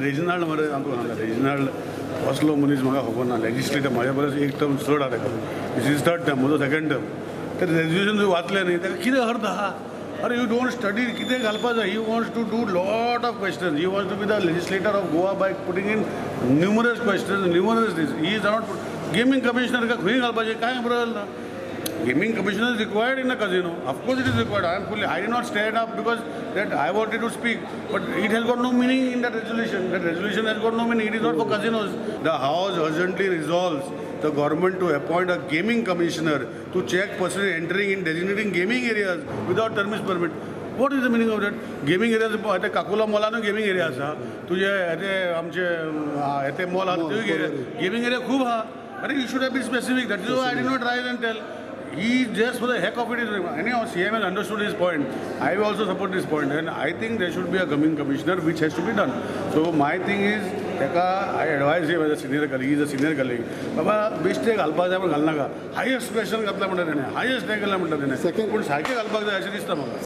Reginald मरे, आमकां सांगता रेजिनाल्ड असलो मनीस म्हाका खबर ना. लेजिस्लेटर म्हाज्या परस एक टर्म चड आहा ताका. This is third term, म्हजो सेकंड टर्म. ते रेजोल्युशन तुवें वाचलें न्ही, ताका कितें अर्थ आहा? अरे, you don't study, कितें घालपा जाय. He wants to do lot of questions. He wants to be the legislator of Goa by putting in numerous questions, numerous this. He is not gaming commissioner का खंय घालपाचें कांय बरोबर ना. Gaming commissioner is required in a casino. Of course it is required. I am fully, I did not stand up because that I wanted to speak. But it has got no meaning in that resolution. That resolution has got no meaning. It is not for casinos. The House urgently resolves the government to appoint a gaming commissioner to check persons entering in designating gaming areas without permit permit. What is the meaning of that? Gaming areas, ते काकुला मॉलानूय gaming area आसा तुजे, ते आमचे ते mall आसा, तुय gaming area खूब आहा. अरे, you should have be specific. That is I did not rise and tell. He just for the heck of it is. Anyhow, CM has understood his point. I also support this point, and I think there should be a gaming commissioner, which has to be done. So my thing is, ताका I advise him as a senior colleague. He is a senior colleague. बाबा, बेश्टे घालपाक जाय पण घालनाका. Highest question घातला म्हणटा तेणें, highest हें केलें म्हणटा तेणें, पूण सारकें घालपाक जाय अशें दिसता म्हाका.